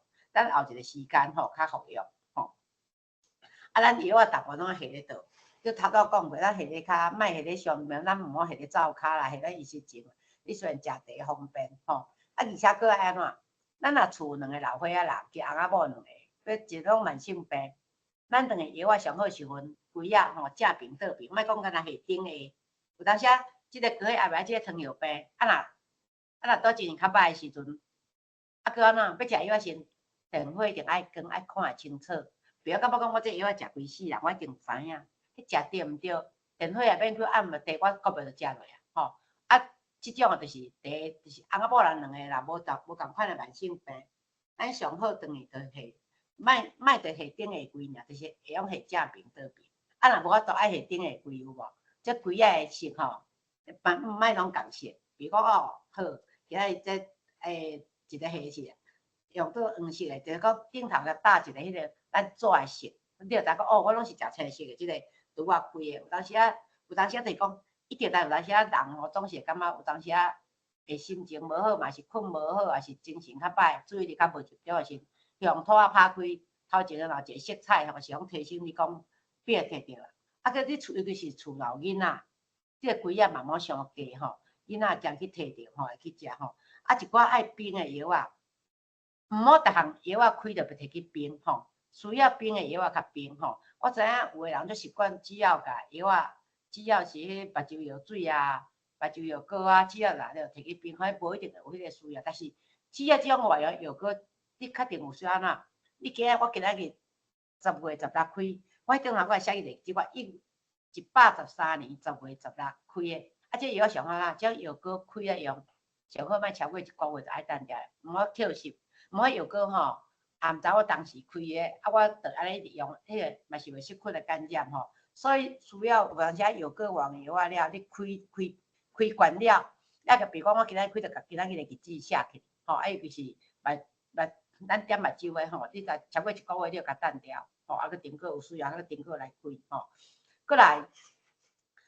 一個時間吼較服用吼。啊，咱藥仔大部分攏下咧倒，就頭拄講過，咱下咧較莫下咧上面，咱毋好下咧灶跤啦，下咧伊實情。你雖然食茶方便吼，啊而且閣愛按怎？咱若厝有兩個老歲仔人，加翁仔某兩個，欲一種慢性病，咱兩個藥仔上好是分開仔吼，正爿倒爿，莫講干焦下頂下。有當時啊，這個高血壓，這個糖尿病，啊若倒一年較歹的時陣，啊閣按怎？欲食藥仔時，電話一定愛講愛看會清楚，袂曉感覺講我這藥仔食規世人，我一定知影。彼食對毋對？電火也免去按嘛，茶我閣袂就食落啊，吼啊！這種啊，就是第一，就是翁仔某人兩個若無同無仝款的慢性病，咱上好轉去就下，莫莫佇下頂下規爾，就是會用下正爿倒爿。啊，若無法度愛下頂下規有無？這規仔的色吼，莫莫攏仝色。比如講哦，好，今仔日這一個下是用做黃色的，就是講頂頭共搭一個彼個咱紙的色，你就知講哦，我攏是食青色的，這個拄仔開的。有當時啊，就是講。一定但有當時啊，人吼總是會感覺有當時啊，會心情無好，嘛是睏無好，抑是精神較歹，注意力較無集中的時，用塗仔拍開，頭前若有一個色彩吼，是講提醒你講變摕著啦。啊，閣你厝尤其是厝內有囡仔，這個規仔嘛莫傷低吼，囡仔誠去摕著吼，會去食吼。啊，一寡愛冰的藥仔，毋好逐項藥仔開著欲摕去冰吼，需要冰的藥仔較冰吼。我知影有的人足習慣，只要共藥仔。只要是彼目睭藥水啊、目睭藥膏啊，只要來了摕去冰，反正無一定會有彼個需要。但是只要這種外藥藥膏，你確定有需要按怎？你今仔我今仔日10月16開，我彼頂頭我會寫一個，這我113年10月16開的。啊，這藥上好啦，這藥膏開來用，上好莫超過一個月就愛斷掉，毋好跳時，毋好藥膏吼，也毋知我當時開的，啊，我就按呢一直用，彼個嘛是會細菌的感染吼。所以需要有當時藥膏換藥仔了，你開開開關了，抑個比如講我今仔開著共今仔日的日子寫起，吼，啊尤其是目目咱點目睭的吼，你若超過一個月你就共斷掉，吼，啊閣重閣有需要閣重閣來開，吼。閣來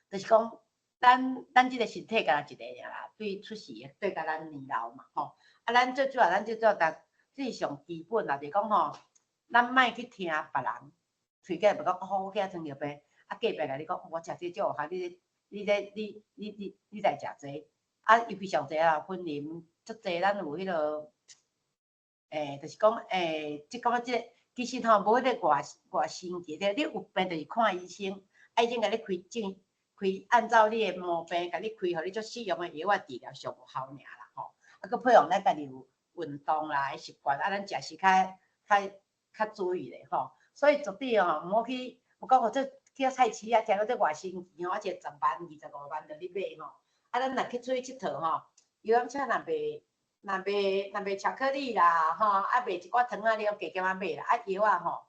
就是講，咱這個身體敢若一個爾啦，對出世的對甲咱年老嘛，吼。啊，咱最主要，這是上基本啦，就是講吼，咱莫去聽別人，喙假袂講，哦，我囝糖尿病。啊，隔壁共你講，我食這足有效，你你這你你你你來食這個，啊，尤其上濟啊，雲林足濟，咱有彼個，就是講，這感覺這個其實吼無彼個偌偌神奇，你有病就是看醫生，啊，醫生共你開症，開按照你的毛病，共你開予你足適用的藥仔治療上有效爾啦吼。啊，閣配合咱家己有運動啦，彼習慣，啊，咱食食較較較注意咧吼。所以絕對吼，毋好去，有講哦，這去菜市仔，聽講這偌神奇吼，啊，一個10萬、25萬就咧買吼。啊，咱若去出去𨑨迌吼，遊覽車若賣若賣若賣巧克力啦，吼，啊賣一寡糖仔，你攏加減仔買啦。啊藥仔吼，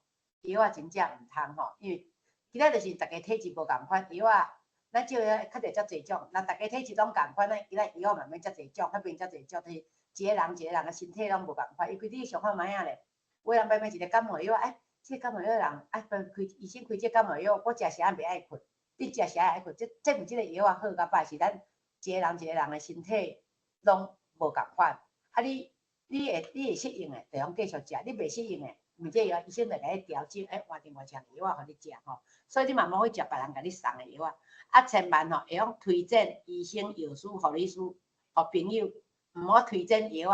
藥仔真正毋通吼，因為其他就是逐家體質無仝款，藥仔咱少較濟遮濟種，若逐家體質攏仝款，咱其他藥仔嘛免遮濟種，較免遮濟種，就是一個人一個人的身體攏無仝款。尤其你想看覓仔咧，有的人買買一個感冒藥，哎，這個感冒藥人啊，開醫生開這個感冒藥，我食啥袂愛睏，你食啥愛睏？這這毋這個藥仔好佮歹，是咱一個人一個人的身體攏無仝款。啊你你會適應的，就通繼續食；你袂適應的，毋這藥醫生就共你調整，欸，換另外一項藥仔予你食吼。所以你嘛莫去食別人共你送的藥仔。啊，千萬吼會用推薦醫生、藥師、護理師、予朋友，毋好推薦藥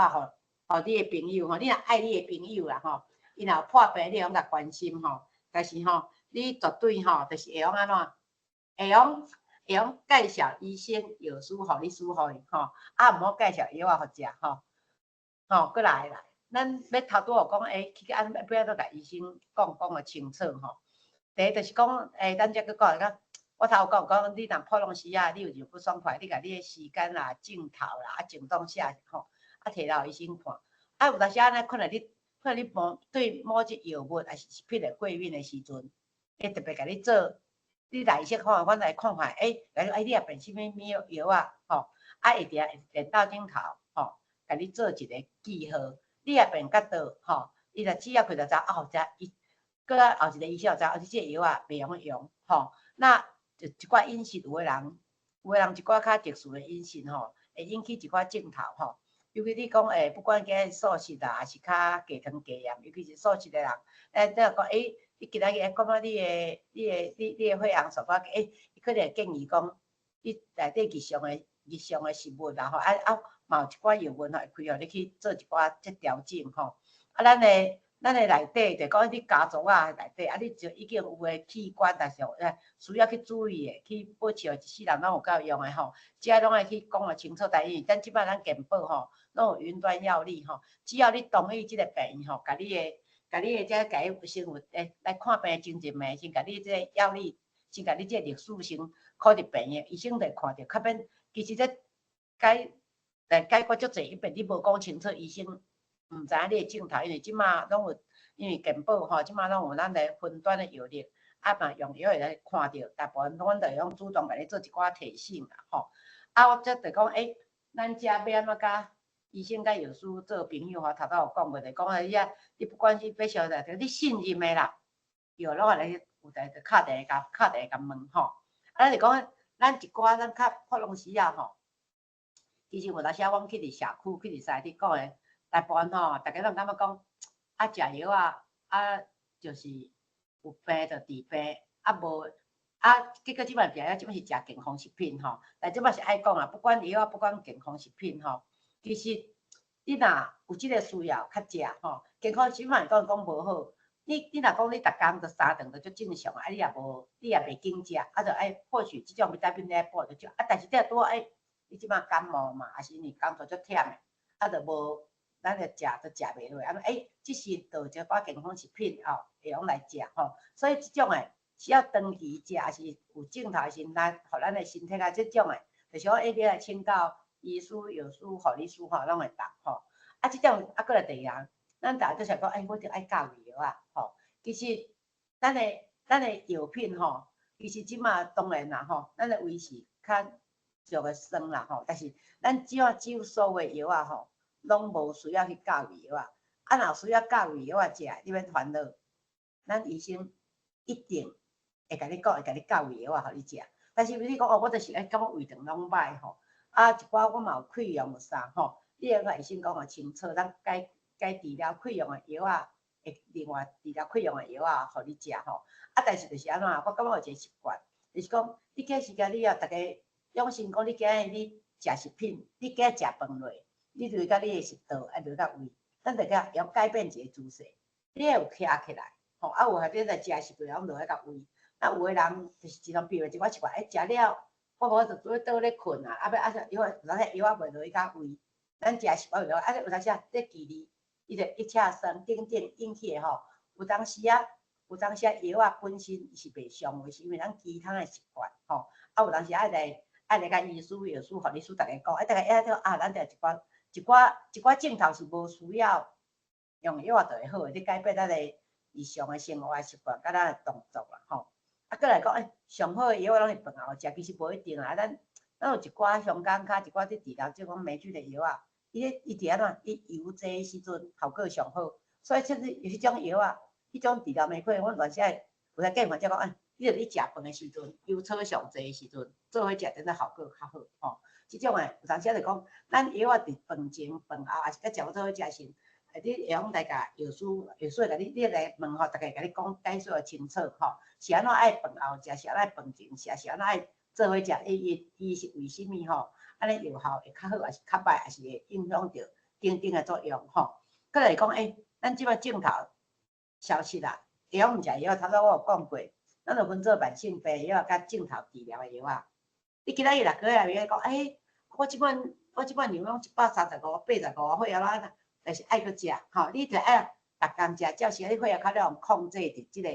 仔，予你的朋友吼，你若愛你的朋友啦吼，伊若有破病，你會用共關心吼。但是吼，你絕對吼，就是會用按怎？會用介紹醫生、藥師、護理師予伊吼，啊，毋好介紹藥仔予食吼。吼，閣來來，咱欲頭拄仔講，欸，去按欲按怎共醫生講講予清楚吼。第一就是講，欸，咱才閣講講，我頭講講，你若普通時啊，你有任不爽快，你共你的時間啦、症頭啦、啊症狀寫吼，啊提來予醫生看。啊，有當時按呢，可能你可能你某對某一藥物抑是食品會過敏的時陣，會特別共你做，你來醫生看，阮來看看，欸，來欸，你也變啥物物藥仔吼，啊會佇電腦頂頭吼，共你做一個記號，你也變較倒吼，伊若只要開就知哦，這伊，閣後一個醫生就知哦，你這個藥仔袂用用吼。那一寡飲食有的人一寡較特殊的飲食吼，會引起一寡症頭吼。尤其你講欸，不管今日素食啦，抑是較低糖低鹽，尤其是素食的人，欸，你若講欸，你今仔日感覺你的血紅素較低，欸，伊可能會建議講，你內底日常的食物啦吼，啊啊，嘛有一寡藥物吼，會開予你去做一寡這調整吼。啊，咱的內底就講你家族仔內底，啊，你就已經有的器官，但是欸需要去注意的，去保持一世人攏有夠用的吼，這攏愛去講予清楚。但因為咱這擺咱健保吼，攏有雲端藥歷吼，只要你同意這個病院吼，共你的這共伊生活欸來看病前一暝，先共你這個藥歷，先共你這個歷史先考佇病院，醫生就會看著，較免其實這解來解決足濟，伊便你無講清楚，醫生毋知影你的症頭，因為這馬攏有，因為健保吼，這馬攏有咱的雲端的藥歷，啊嘛用藥會來看著，大部分阮就會用主動共你做一寡提醒啦吼。啊，我則就講，欸，咱遮欲按怎佮醫生佮藥師做朋友吼，頭拄有講過，就講啊，你啊，你不管是欲小的，你信任的啦，藥攏會來有台就敲電話共敲電話共問吼。啊，咱就講，咱一寡咱較普通時仔吼，其實有當時阮去佇社區，去佇西佇講的。大部分吼，逐家攏感覺講，啊，食藥仔，啊，就是有病就治病，啊無，啊，結果這擺食藥，這擺是食健康食品吼。但這擺是愛講啊，不管藥仔，不管健康食品吼，其實你若有這個需要較食吼，健康食品講講無好，你若講你逐工就三頓就足正常，啊，你也無，你也袂緊食，啊，就愛或許這種維他命咧補就少，啊，但是你若拄好欸，你這擺感冒嘛，抑是因為工作足忝的，啊，就無。咱就食都食袂落，啊，欸，這是倒一寡健康食品吼，會用來食吼，所以這種的需要長期食，抑是有症頭時，咱予咱的身體較這種的，就是講欸，你來請教醫師、藥師、護理師吼，攏會當吼。啊，這種啊，閣來第二項，咱逐家都想講，欸，我著愛教育藥仔吼。其實，咱的藥品吼，其實這馬當然啦吼，咱的維持較俗的酸啦吼，但是咱只要只有所有的藥仔吼，攏無需要去教育藥仔，啊，若有需要教育藥仔食，你免煩惱，咱醫生一定會共你講，會共你教育藥仔予你食。但是你講哦，我就是愛感覺胃腸攏歹吼，啊，一寡我嘛有潰瘍有啥吼，你會共醫生講予清楚，咱該該治療潰瘍的藥仔，會另外治療潰瘍的藥仔予你食吼。啊，但是就是按怎，我感覺有一個習慣，就是講你計時間你要逐家養成講，你今日你食食品，你今日食飯落。你就共你的食道愛落到胃，咱就共會曉改變一個姿勢，你會有徛起來，吼啊有或者在食食落攏落去共胃。啊有的人就是一種比如一寡習慣，欸，食了，我無就拄倒咧睏啊，啊欲啊藥仔，有當時藥仔袂落去共胃，咱食習慣落，啊有當時啊，這距離伊就一車酸等等引起的吼，有當時啊藥仔本身伊是袂傷的，是因為咱其他的習慣吼，啊有當時愛來共醫師、藥師、護理師逐家講，啊逐家會曉啊，咱就一寡。一寡症頭是無需要用藥就會好的，你改變咱的日常的生活習慣，佮咱的動作啦吼。啊，閣來講，欸，上好的藥攏是飯後食，其實無一定啊。咱有一寡香港較一寡佇治療這種黴菌的藥仔，伊咧伊佇按怎？伊油劑的時陣效果上好，所以甚至有彼種藥仔，彼種治療黴菌，阮原先有來見患者講，欸，你著咧食飯的時陣，油草上濟的時陣，做伙食，真正效果較好吼。這種的有當時就講，咱藥仔佇飯前、飯後，抑是佮食做伙食時，你會用來共藥師，藥師會共你，你來問吼，逐家共你講解說清楚吼，是按怎愛飯後食，是按怎愛飯前食，是按怎愛做伙食，伊伊伊是為啥物吼？按呢藥效會較好，抑是較歹，抑是會影響著等等的作用吼。閣來講，咱這擺症頭消失啦，會曉毋食藥，頭拄我有講過，咱有分做慢性病藥佮症頭治療的藥仔。你今仔日6個月內面講，我這擺量攏135、85血壓啦，但是愛閣食吼，你著愛逐工食，照時你血壓較了控制佇這個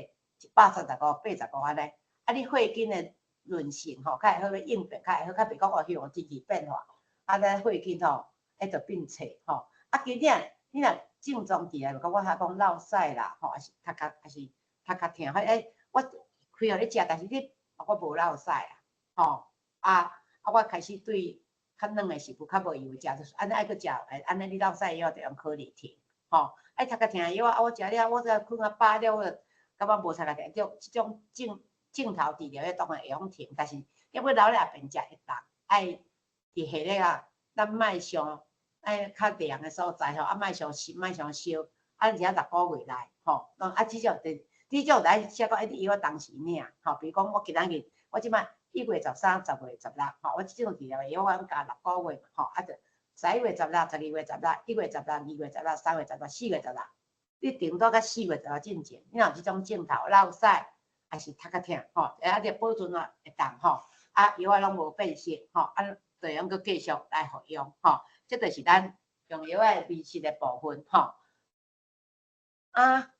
135、85按呢，啊，你血筋的韌性吼，較會好，應變較會好，較袂講哦，向天氣變化，啊，咱血筋吼，彼就變脆吼。啊，其實你若症狀治療，就講我遐講落屎啦，吼，抑是頭殼，抑是頭殼疼，我開予你食，但是你我無落屎啊，吼，啊，我開始對較軟的食物較無油食，就是按呢愛閣食，按呢你落屎藥就用可利停，吼，愛頭殼疼的藥啊，我食了，我才睏較飽了，我就感覺無頭殼疼，這種症頭治療，當然會曉停，但是你欲留咧後邊食會當，愛佇夏日啊，咱莫傷愛較涼的所在吼，啊，莫傷濕，莫傷燒，啊，而且6個月內吼，啊，至少佇至少來寫講，你藥仔當時領，吼，比如講我今仔日，我這擺1月13、10月16，吼，我這種治療的藥我加六個月，吼，啊，就11月16、12月16、1月16、2月16、3月16、4月16，你頂多到4月16進前，你若有這種症頭落屎，抑是頭殼疼，吼，啊，你保存啊會當吼，啊，藥仔攏無變色，吼，啊，就會用閣繼續來服用，吼，這就是咱用藥仔的維持的部分，吼。啊，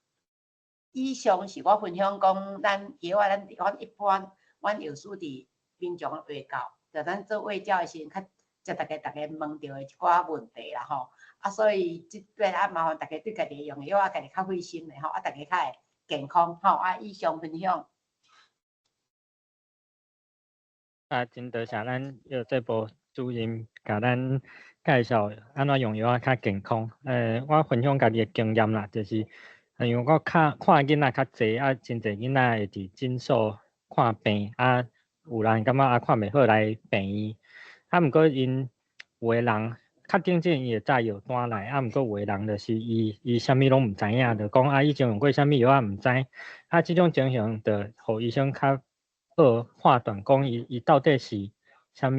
以上是我分享講，咱藥仔，咱阮一般，阮藥師佇民眾的衛教，就咱做衛教的時陣，較接逐家問著的一寡問題啦，吼。啊，所以這擺啊，麻煩大家對家己用藥仔，家己較費心的吼，啊，大家較會健康，吼。啊，以上分享。啊，真多謝咱藥劑部主任共咱介紹按怎用藥仔較健康。我分享家己的經驗啦，就是因為我較看囡仔較濟，啊，真濟囡仔會佇診所看病，啊，有人感覺啊看袂好來病院，啊，毋過𪜶有的人確定這伊會載藥單來，啊，毋過有的人就是伊啥物攏毋知影，就講啊以前用過啥物藥仔毋知，啊，這種情形就予醫生較好判斷，講伊到底是啥物，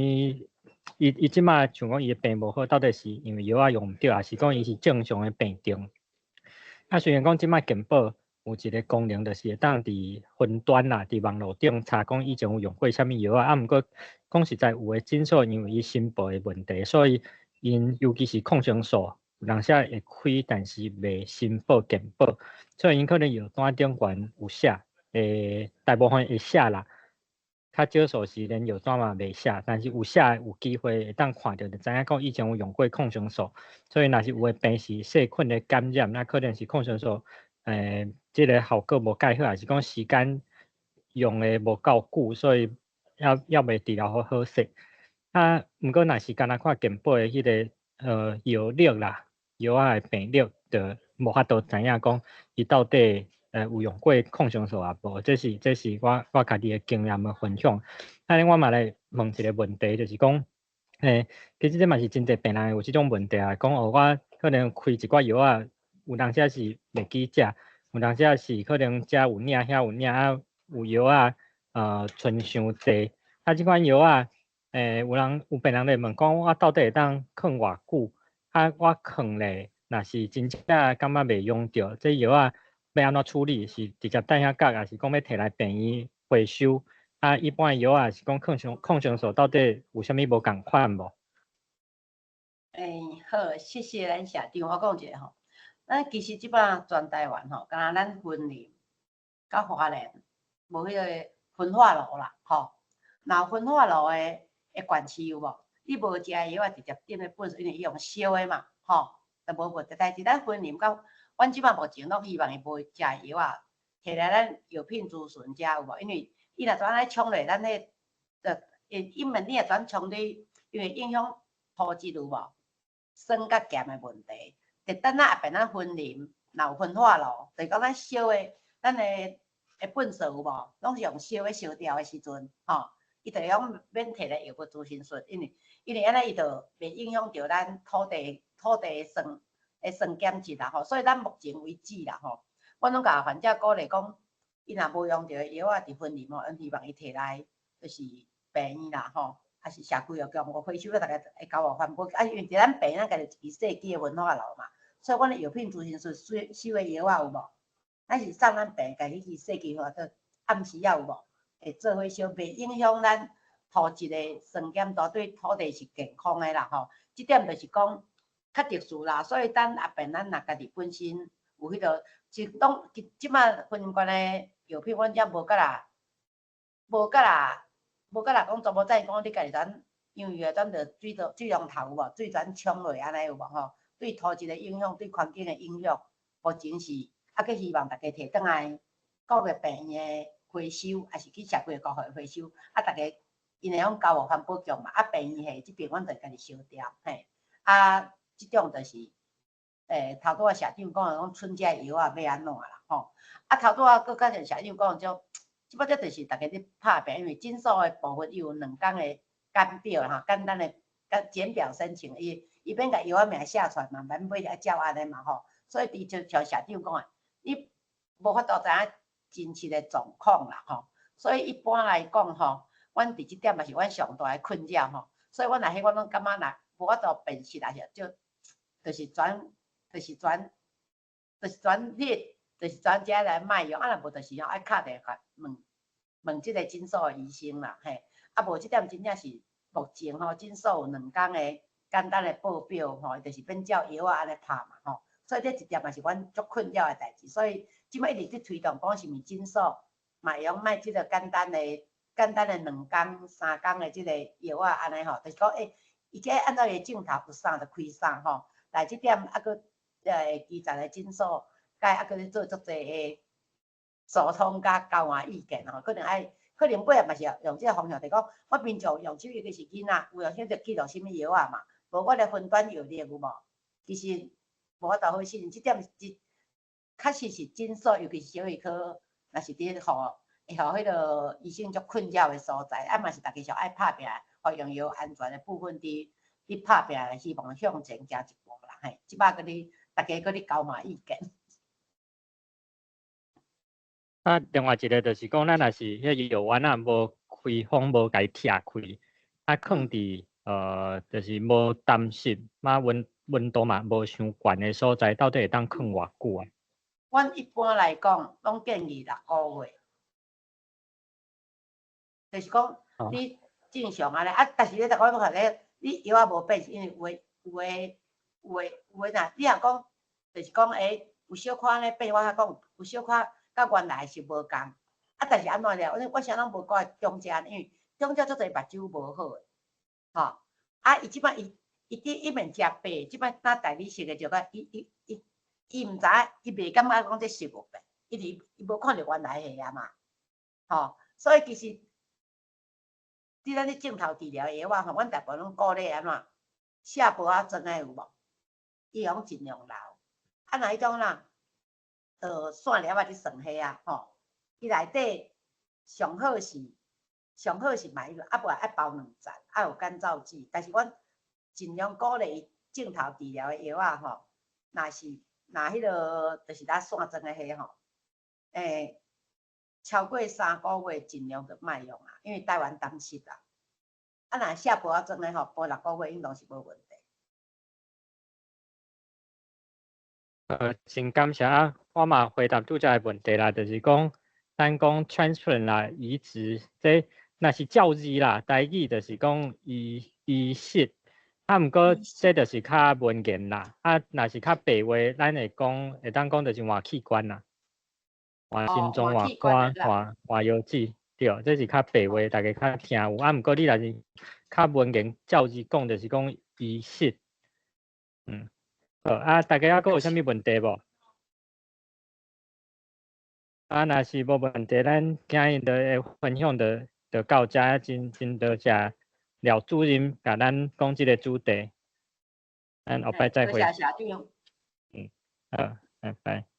伊這擺像講伊的病無好，到底是因為藥仔用毋對，抑是講伊是正常的病症？啊，雖然講這擺健保有一個功能，就是會當佇雲端啦，佇網路頂查講以前有用過啥物藥仔，啊，毋過講實在有的診所因為伊申報的問題，所以𪜶尤其是抗生素，有當時會開，但是袂申報健保，所以𪜶可能藥單頂懸有寫，大部分會寫啦，較少數是連藥單嘛袂寫，但是有寫有機會會當看著，就知影講以前有用過抗生素，所以若是有的病是細菌的感染，那可能是抗生素，這個效果無蓋好，抑是講時間用的無夠久，所以猶未治療好好勢。啊，毋過若是干焦看健保的彼個藥歷啦，藥仔的病歷，就無法度知影講伊到底有用過抗生素抑無，這是我家己的經驗的分享。啊，我嘛來問一個問題，就是講，其實這嘛是真濟病人有這種問題啊，講哦，我可能開一寡藥仔，有當時是袂記食，有當時是可能遮有領，遐有領啊，有藥仔，存傷濟，啊，這款藥仔，有人有病人來問講，我到底會當囥偌久？啊，我囥咧，若是真正感覺袂用著，這藥仔欲按怎處理？是直接帶遐角，抑是講欲提來病院回收？啊，一般的藥仔是講抗生素到底有啥物無仝款無？好，謝謝咱社長，我講一下吼。咱其實這擺全台灣吼，敢若咱雲林佮花蓮無彼個焚化爐啦，吼。若有焚化爐的縣市有無？你無食的藥仔直接點咧糞，因為伊用燒的嘛，吼，就無問題。但是咱雲林佮阮這擺目前攏希望伊無食的藥仔，提來咱藥品諮詢遮有無？因為伊若怎按呢沖落，咱彼個，因為你若怎沖咧，因為影響土質有無？酸佮鹹的問題。特等仔後邊咱雲林若有焚化爐，就是講咱燒的，咱的糞掃有無？攏是用燒的燒掉的時陣，吼，伊就會用免提來藥物諮詢室，因為按呢伊就袂影響著咱土地的酸鹼值啦吼，所以咱目前為止啦吼，我攏共患者鼓勵講，伊若無用著的藥仔佇雲林吼，阮希望伊提來就是病院啦吼，抑是社區藥局有回收，逐家會交予環保局。啊，因為佇咱病院，咱家己一支細支的焚化爐嘛，所以阮的藥品諮詢室收收的藥仔有無？咱是送咱病院家己彼支細支化做暗時仔有無？會做回收，袂影響咱土質的酸鹼度，對土地是健康的啦吼。這點就是講較特殊啦，所以等後邊咱若家己本身有彼個，是當這擺婚姻關的藥品，阮遮無甲啦，無甲啦，無甲啦講全部等於講你家己咱因為咱著水到水龍頭有無？水轉沖落按呢有無吼？對土質的影響，對環境的影響，目前是猶閣希望大家提轉來各個病院的回收，抑是去社區的國會回收，啊，逐家𪜶會用交予環保局嘛，啊，病院彼這邊阮就家己燒掉，嘿，啊，這種就是，頭拄仔社長講的講春節藥仔欲按怎啦，吼，啊，頭拄仔閣較像社長講這，這擺這就是逐家咧拍拚，因為診所的部分伊有兩工的簡表吼，簡單的簡簡表申請，伊伊免共藥仔名寫出來嘛，免買愛照按呢嘛吼，所以佇就像社長講的，你無法度知影真實的狀況啦吼，所以一般來講吼，阮佇這點嘛是阮上大的困擾吼，所以阮若彼阮攏感覺若無法度辨識，也是就就是轉就是轉就是轉去就是轉遮來莫用，啊若無就是吼愛敲電話問問這個診所的醫生啦，嘿，啊無這點真正是目前吼診所有兩工的簡單的報表吼，就是免照藥仔按呢拍嘛吼，所以這一點嘛是阮足困擾的代誌，所以這擺一直佇推動講是毋是診所嘛會用莫這個簡單的簡單的兩工三工的這個藥仔按呢吼，就是講伊這按照伊的鏡頭有啥就開啥吼，來這點猶閣基層的診所，該猶閣咧做足濟的疏通佮交換意見吼，可能愛可能尾仔嘛是用這個方向，就講我平常用手尤其是囡仔，有當時就記錄啥物藥仔嘛，無我咧分段藥歷有無？其實無法度好信任，這點是確實是診所，尤其是小兒科，若是佇予會予彼個醫生足困擾的所在，啊嘛是逐家上愛拍拚，予用藥安全的部分佇佇拍拚，希望向前行一步啦，嘿，這擺閣咧逐家閣咧交換意見。啊，另外一個就是講，咱若是彼個藥丸仔無開封，無共伊拆開，啊，囥佇就是無澹濕，嘛溫溫度嘛無傷懸的所在，到底會當囥偌久啊？阮一般來講，攏建議六個月。就是講你正常按呢，啊，但是你逐個講咧，你藥仔無變，是因為有的有的有的有的若你若講，就是講有小可按呢變，我較講有小可佮原來是無仝，啊，但是按怎咧？我我啥攏無掛中者，因為中者足濟目睭無好的，吼，啊，伊這擺伊伊佇一面食白，這擺若代理食的就講伊伊伊伊毋知影，伊袂感覺講這食物變，伊佇伊無看著原來的啊嘛，吼，所以其實。佇咱咧鏡頭治療的藥仔吼，阮大部分攏鼓勵按怎寫包仔裝的有無？伊攏盡量留。啊，若彼種啦，線粒仔去算彼啊吼，伊內底上好是上好是買啊，無愛包兩層，愛有乾燥劑。但是阮盡量鼓勵伊鏡頭治療的藥仔吼，若是若彼個就是咱線裝的彼吼，超過3個月盡量就莫用啊，因為台灣澹濕啊。啊，若寫包仔裝的吼，包六個月應當是無問題。真感謝啊！我嘛回答拄才的問題啦，就是講咱講 transplant 啦，移植，這若是照字啦，台語就是講移移植，啊，毋過這就是較文言啦。啊，若是較白話，咱會講會當講就是換器官啦。換心臟、換肝、換換腰子，對，這是較白話，大家較聽有。啊，毋過你若是較文言照字講，就是講移植。好啊，大家猶閣有啥物問題無？啊，若是無問題，咱今日的分享就就到遮，真真多謝廖主任共咱講這個主題。咱後擺再會。多謝社長。好，拜拜。